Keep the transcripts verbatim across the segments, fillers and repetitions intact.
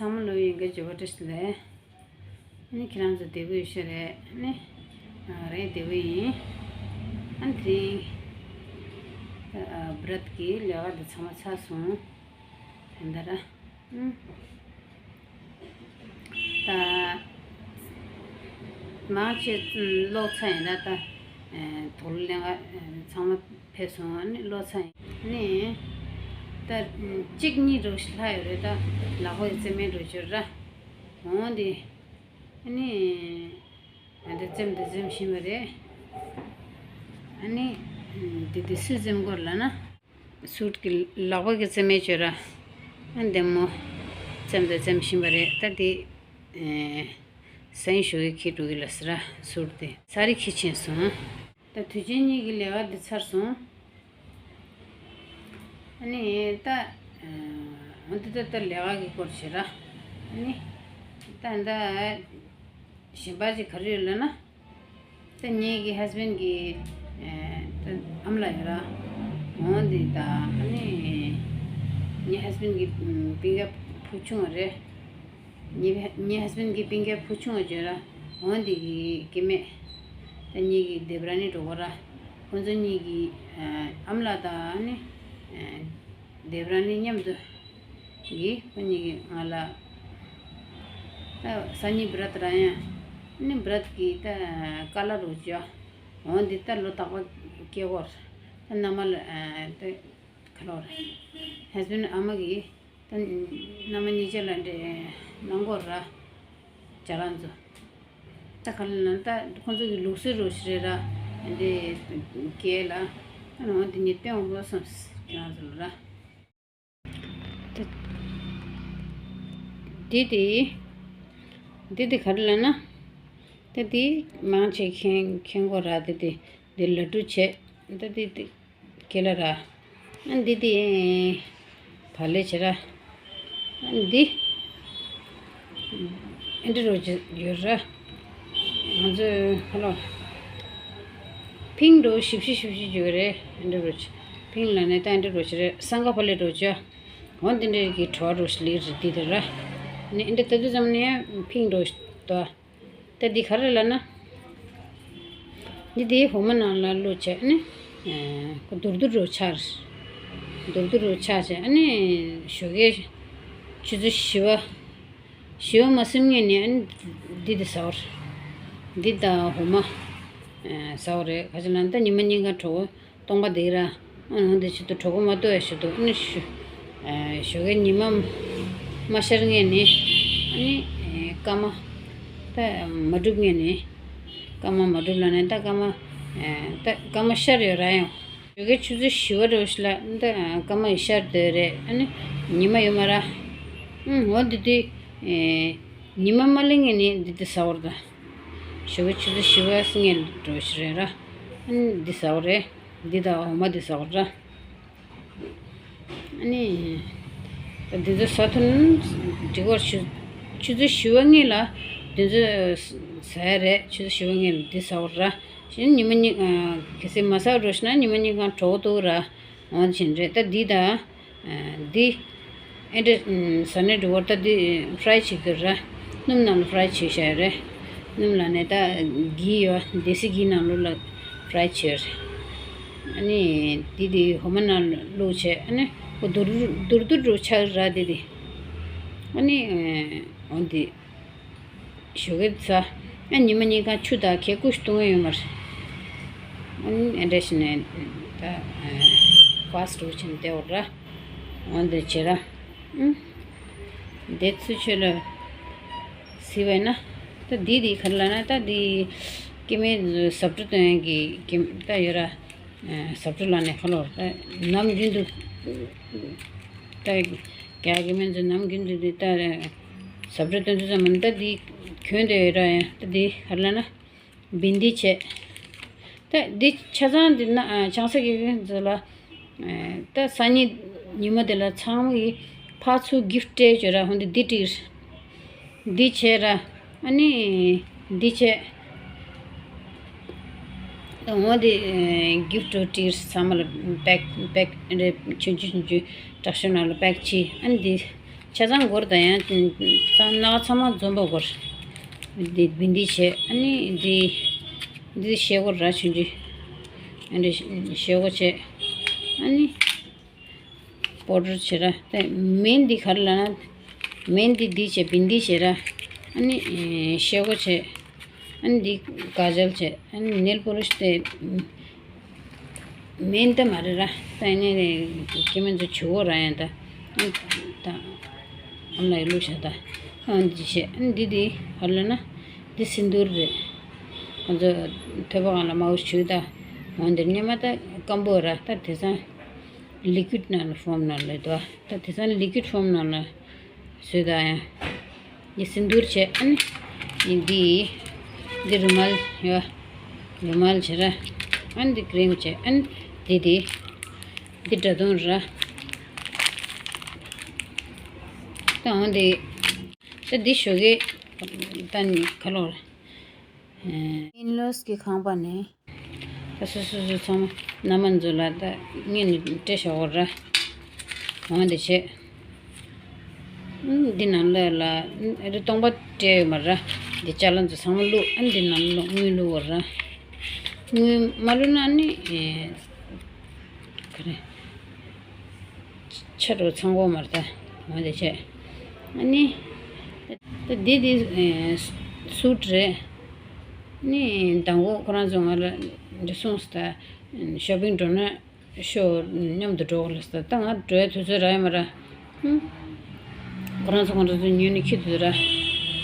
ཚང་མ་ལོ་ཡིན་གྱི་བརྗོད་པ་བཀྲ་ཤིས་བདེ་ལེགས། ཨ་ནི་ཁྱེད་རང་ཚོ་བདེ་པོ་ཡོད་ཤག་རེད། ཨ་ནི་ང་རང་བདེ་པོ་ཡིན། ཨ་ནི་དེ་རིང་ད་བྲད་ཀྱི་ལས་ཀ་འདི་ཚང་མ་ཚར་སོང་། དེ་འདྲ་ར། ཨུམ། ད་མང་ཆེ་ཀློག་ཚར་ཡིན་ན་ད་དོ་ལེན་ག་ཚང་མ་ཕེབས་སོང་། ཨ་ནི་ཀློག་ཚར་ཡིན། ཨ་ནི་ད་གཅིག་གཉིས་རུ་ལྷག་ཡོད་རེད། ད་ལག་པ་ཡི་རྩེད་མོ་རུ་བྱོས་ར། འོང་དེ། ཨ་ནི་ཨ་འདི་རྩེད་འདི་རྩེད་བཞིན་པ་རེད། ཨ་ནི་འདི་འདི་སུས་རྩེད་དགོས་ལབ་ན། སུའུཊ་གི་ལག་པ་གི་རྩེད་མོ་བྱོས་ར། ཨ་འདི་མོ་རྩེད་འདི་རྩེད་བཞིན་པ་རེད། ད་འདི་ས་ཡིན་ཞུ་གི་ཁྱི་འགྲོ་གི་ལ་ཟེར་ར། སུའུཊ་དེ་ས་རི་ཁྱི་ཕྱིན་སོང་། ད་དུས་ཆེན་གཉིས་ཀྱི་ལས་ཀ་འདི་ཚར་སོང་། ཨ་ནི་ད་འོ་འདི་ད་ལྟ་ལས་ཀ་གི་སྐོར་བྱེད་ར། ཨ་ནི་ད་ད་གཞན་པ་ཅིག་ག་རེ་ཡོད་ལབ་ན། ད་ངེད་ཀྱི་ཧས་བྷེན་གྱི་ད་ཨ་མ་ལགས་ཡོད་ར། འོ་འདི་ད་ཨ་ནི་ངའི་ཧས་བྷེན་གྱི་སྤུན་ཀྱག་བུ་ཆུང་བ་རེད། ངའི་ངའི་ཧས་བྷེན་གྱི་སྤུན་ཀྱག་བུ་ཆུང་བ་བརྗོད་ར། འོ་འདི་གི་སྐྱེ་དམན། ད་ངེད་ཀྱི་སྡེ་བ་ར་ནི་འགྲོ་གོ་ར། ཁོང་ཚོ་གཉིས་ཀྱི་ཨ་མ་ལགས་དང་ཨ་ནི་སྡེ་བ་ར་ནི་མཉམ་དུ་གི་ཁོ་གཉིས་ཀྱི་ང་ལ་ད་སང་ཉིན་བྲད་ར་ཡང་ཨ་ནི་བྲད་ཀྱི་ད་ཀ་ལ་རུ་བྱོས། འོ་འདི་ད་ལོ་རྟག་པར་སྐྱེ་གོ་ར། ད་མནའ་མ་ལ་ད་ག་ལོ་ར། ཧས་བྷེན་ཨ་མ་གི་ད་མནའ་མ་གཉིས་ཆ་ལ་འདྲེ་གནང་གོ་ར། ཇ་རང་ཚོ། ད་ག་ལ་ན་ད་ཁོང་ཚོ་གི་ལུགས་སྲོལ་རོ་ཞིག་རེད་ར། འདི་སྐད་ལ་ད་ནང་འདི་ཉིད་བསྟན་འོང་བ་སོང་ཇ་རང་ཚོ་ལ་ར། ད་འདི་དེ་འདི་དེ་ག་རེ་ལབ་ན། ད་འདི་མང་ཆེ་མཁྱེན་མཁྱེན་གོ་ར། འདི་དེ་འདི་ལ་ཌུ་བྱས། ད་འདི་དེ་ཁེ་ལ་ར། ཨ་འདི་དེ་བག་ལེབ་བྱེད་ར། ཨ་འདི་ཨེ་འདྲ་རོ་ཅིག་ཡོད་ར། ང་ཚོས་ཧ་ལོ་ཕིང་འགྲོ་ཞིབ་ཞིབ་ཞིབ་ཞིབ་ཡོད་རེད། ཨེ་འདྲ་རོ་ཅིག་ཕིང་ལ་ནས་ད་ཨེ་འདྲ་རོ་ཅིག་རེད། སང་ག་བག་ལེབ་འགྲོ་ཅག་འོ་འདི་འདྲའི་གི་བྲོ་བ་རོ་ཞིག་ལི་རི་འདི་དེ་ར། ནི་ཨེ་འདྲ་ད་དུས་ཙམ་ནས་ཕིང་འགྲོ་ཞིག་ཏོ། ད་འདི་ག་རེ་ལབ་ན། འདི་དེའི་འོ་མ་ནང་ལ་བླུགས་བྱས་ནི། ཨེ་ཁོ་དུར་དུར་རུ་ཆགས། དུར་དུར་རུ་ཆགས་བྱས་ཨ་ནི་ཞོགས་ཀའི་ཆུ་ཚོད་བཞི་པ། བཞི་པ་མ་ཟིན་སྔོན་ནས་ཨ་ནི་འདི་དེ་ཟ་བར། འདི་དང་འོ་མ། ཨེ་ཟ་བ་རེད། ག་ཅི་ལབ་ན་ད་ཉི་མ་གཉིས་ཀ་གྲོད་ཁོག་སྟོང་པ་འདི་ར། ཨ་ནང་དེ་ཆེད་དུ་གྲོད་ཁོག་མ་ལྟོགས་ཡ་ཆེད་དུ་ཨ་ནི་ཞུ། ཨ་ཞོགས་ཀའི་ཉི་མ་མ་ཤར་སྔོན་ནས་ཨ་ནི་ཨེ་སྐར་མ་ད་མ་གྲུབ་སྔོན་ནས། སྐར་མ་མ་གྲུབ་ལབ་ནས་ད་སྐར་མ་ཨེ་ད་སྐར་མ་ཤར་ཡོད་ར་ཡང་། ཞོགས་ཀའི་ཆུ་ཚོད་བཞི་པ་རེད་ཤག་ལ་ད་སྐར་མ་ཡི་ཤར་སྡོད་རེད། ཨ་ནི་ཉི་མ་ཡོད་མ་ར། ཨུམ་འོ་འདི་དུས་ཨེ་ཉི་མ་མ་ལེན་སྔོན་ནས་འདི་དུས་ཟ་བར་ད། ཞོགས་ཀའི་ཆུ་ཚོད་བཞི་པ་སྔོན་འགྲོ་ཞིག་རེད་ར། ཨ་ནི་འདི་ཟ་བ་རེད། འདི་དང་འོ་མ་འདི་ཟ་བར་ར། ཨ་ནི། འདི་ཚོ་ཟ་ཐུབ་ན་འགྲིག་གོ་ཆུ། ཆུ་ཚོད་བཞི་པ་སྔོན་ལ་འདི་ཚོ་ཟ་ཡ་རེད། ཆུ་ཚོད་བཞི་པ་སྔོན་ལ་འདི་ཟ་བར་ར། གཞན་ཉི་མ་གཉིས་གལ་སྲིད་མ་ཟ་བར་རོ་ཞིག་ན་ཉི་མ་གཉིས་གང་གྲོགས་འདུག་ར། འོ་བྱིན་རེད། ད་འདི་དང་། འདི། ཨེ་འདྲ། ཟ་ནས་འགྲོ་བར་ད་འདི་ཕྲའི་བྱེད་ཀྱི་ར། སྣུམ་ནང་ལ་ཕྲའི་བྱེད་བཞག་ཡོད་རེད། སྣུམ་ལ་ནས་ད་གི་ཡོད་དེ་སི་གི་ནང་ལོགས་ལ་ཕྲའི་བྱེད་ཡོད་རེད། ཨ་ནི་འདི་དེ་འོ་མ་ནང་བླུགས་བྱས་ཨ་ནི་ཁོ་དུར་དུར་དུར་དུར་འགྲོ་ཆགས་ར་འདི་དེ། ཨ་ནི་འོ་འདི། ཞོགས་ཀས་ཚ། ཨ་ཉི་མ་གཉིས་ཀ་ཆུ་དང་ཁལ་ཀུ་ཤུ་བཏུང་ཡོད་མ་རེད། ཨ་ནི་ཨེ་འདྲ་ཞིག་ནས་ད་ཕ་སི་ཊི་རུ་ཕྱིན་བསྡད་འོ་ར། འོ་འདི་བྱེད་ར། ཨུ། འདི་ཚུ་ཆོས་ལ་སི་བས་ན། ད་འདི་འདི་ག་རེ་ལབ་ན་ད་འདི་སྐྱེ་དམན་ཟབ་འགྲོ་སྟོན་གྱི་སྐྱེ་ད་ཡོད་ར། ཟབ་འགྲོ་ལ་ནས་ཁ་ལོ་ད་ནམ་རྒྱུན་དུ་ད་རྒྱ་སྐྱེ་དམན་ཚོ་ནམ་རྒྱུན་དུ་འདི་ད་ཟབ་འགྲོ་སྟོན་དུས་ཙམ་མ་ད་འདི་གྱོན་དེ་ཡོད་ར། ཡང་ད་འདི་ག་རེ་ལབ་ན། བིན་དི་བྱས། ད་འདི་ཆ་ཚང་འདི་ན་ཨ་ཆང་ས་གི་ཚོ་ལ་ཨ་ད་སང་ཉིན་ཉི་མ་དེ་ལ་ཚང་མ་གི་ཕར་ཚུར་གིཕ་ཊི་སྤྲད་བྱོས་ར། འོ་འདི་འདི་སྤྲིར་འདི་བྱས་ར། ཨ་ནི་འདི་བྱས། འོ་འདི་ཨ་གིཕ་ཊི་སྤྲིར་ཚང་མ་ལ་པེག་པེག་རེ་ཆུང་ཆུང་ཆུང་ཆུང་དྲག་ཤོས་ནང་ལ་པེག་བྱས། ཨ་ནི་འདི་ ཆ་ཚང་སྒོར་དང་ཡང་ཚང་སྣ་ཚང་མ་འཛོམས་པ་སྒོར། འདི་བིན་འདི་བྱས། ཨ་ནི་འདི་འདི་ཤེལ་སྒོར་ར་ཆུང་ཆུང་། ཨ་འདི་ཤེལ་སྒོ་བྱས། ཨ་ནི་པོ་ཌར་བྱས་ར། ད་མེན་འདི་ག་རེ་ལབ་ན། མེན་འདི་འདི་བྱས། བིན་འདི་བྱས་ར། ཨ་ནི་ཤེལ་སྒོ་བྱས། ཨ་ནི་འདི་ཀ་ཇལ་བྱས། ཨ་ནི་ནེལ་པོ་ལིཤ་དེ། མེན་ད་མ་རེད་ར། ད་ཡིན་ནའི་སྐྱེ་དམན་ཚོ་བྱུག་གོ་ར་ཡང་ད། ད་ཨ་མ་ལགས་ཀྱིས་བླུགས་བཞག་ད། ཨ་འདི་བྱས། ཨ་འདི་འདི་ཧ་ལ་ན་འདི་སིནྡུར་རེད། ཁོ་ཚོ་ཐོད་པ་སྒང་ལ་མའོ་བྱུག་ད། འོ་འདིར་སྔོན་མ་ད་སྐམ་པོ་ར། ད་དེང་སང་ལི་ཀུའིཌ་ནང་ལ་ཕོམ་ནང་ལ་འདུག་ད་དེང་སང་ལི་ཀུའིཌ་ཕོམ་ནང་ལ་བཟོས་ད་ཡང་། འདི་སིནྡུར་བྱས། ཨ་ནི་འདི་འདི་རུ་མལ་ཡོད། རུ་མལ་བྱས་ར། ཨ་ནི་འདི་ཀི་རིམ་བྱས། ཨ་ནི་འདི་འདི་འདི་སྒྲ་གདོང་ར། ད་འོ་འདི་ད་འདི་ཞོགས་ཀས་ད་ནི་ཁ་ལོ་ར། ཨིན་ལོས་ཀྱི་ཁང་པ་ནས། ད་སོ་སོ་སོ་ཚང་མ་མནའ་མ་ཚོ་ལ་ད་ངས་ནི་སྤྲད་བཞག་གོ་ར། འོ་འདི་བྱས། ཨུམ། འདི་ནང་ལོགས་ལ་ཨ་རི་སྟོང་པ་སྤྲད་ཡོད་མ་ར། འདི་ཅ་ལག་ཚོ་ཚང་མ་བླུགས། ཨ་འདི་ནང་ལོགས་དངུལ་བླུགས་གོ་ར། དངུལ་མ་བླུགས་ན་ནི་ཨེ། ག་རེ། ཆ་འགྲོ་ཚང་གོ་མ་ར་ད། འོ་འདི་བྱས། ཨ་ནི་ད་འདི་འདི་ཨེ་སུཊ་རེད། ནི་མདང་དགོང་ཁོ་རང་ཚོ་ང་ལ་འདི་གསུངས་སོང་ད། ཤོ་པིང་འགྲོ་ན། ཤོག་མཉམ་དུ་འགྲོ་དགོས་ལབ་སོང་། ད་ང་འགྲོ་ཡ་དུས་ཚོད་རག་ཡོད་མ་ར། ཧུམ། ཁོ་རང་ཚོ་ཁོ་རང་ཚོ་ཉོས་ནས་འཁྱེར་དུས་ར།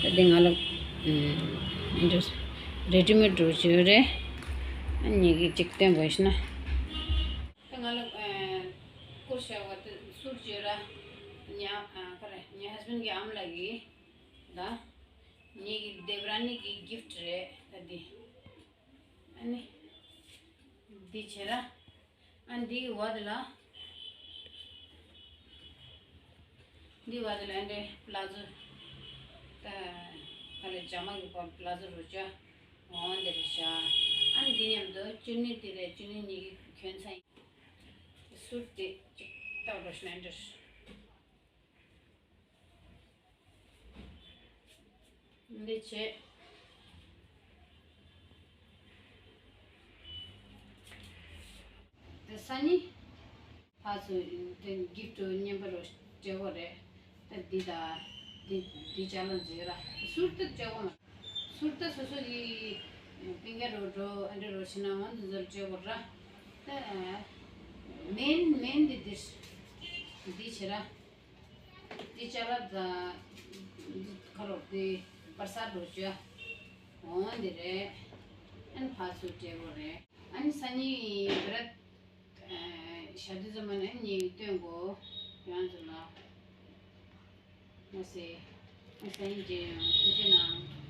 ད་འདི་ང་ལ་ཨ་འདྲ་རེ་ཌི་མེཌ་འདྲ་བོ་ཅིག་ཡོད་རེད། ཨ་ངེད་ཀྱིས་ཅིག་སྟོན་དགོས་ཤེ་ན། ད་ང་ལ་ཨ་བསྐུར་བཞག་པ་དེ་སུཊ་ཅིག་ཡོད་ར། ཉ་ཨ་ག་རེ། ངའི་ཧས་བྷེན་གྱི་ཨ་མ་ལགས་ཀྱི། ད་ངེད་ཀྱི་དེབ་ར་ནི་གི་གིཕཊ་རེད་ད་འདི། ཨ་ནི་འདི་བྱས་ར། ཨ་འདིའི་འོག་དེ་ལ། འདིའི་འོག་དེ་ལ་ཨ་འདྲའི་པ་ལ་ཛོ། ད་ག་ལེ་ཇ་མ་གི་པ་ལ་ཛོ་རུ་ཅོ། འོ་འདི་རེད་ཤག་ཨ་འདི་མཉམ་དུ་ཅུ་ནི་དེ་རེད། ཅུ་ནི་གཉིས་ཀྱི་གྱོན་ཚན་ཡིན། སུཊ་དེ་གཅིག་བཏགས་འགྲོ་ཤི་ན་འདྲ། འདི་བྱས། དེ་སང་ཉིན་ཕར་ཚུར་དེ་གིཕཊ་རྙིང་པ་རུ་སྤྲད་དགོས་རེད། ད་འདི་དང་འདི་འདི་ཅ་ལག་འཛིན་ར། སུཊ་དེ་སྤྲད་དགོས་མ། སུཊ་དེ་སོ་སོ་གི་པིང་ཀ་རུ་འགྲོ། ཨ་འདྲ་རུ་ཕྱིན་ན་འོ་འདི་ཚོར་སྤྲད་དགོས་ར། ད་མེན་མེན་འདི་འདིར་འདི་བྱེད་ར། འདི་ཅ་ལག་དང་འདི་ཁ་ལོ་འདི་པར་སར་འགྲོ་བཅུག་འོ་འདི་རེད། ཨ་ནི་ཕར་ཚུར་སྤྲད་དགོས་རེད། ཨ་ནི་སང་ཉིན་བི་ར། ཨ་ཞག་དུས་ཚོད་མ་ནས་ངས་སྟོན་གོ། ཡང་ཚོ་ལ། མ་ཟེར། ཨ་སང་ཉིན་མཇལ་ཡོང་། ཐུགས་རྗེ་གནང་།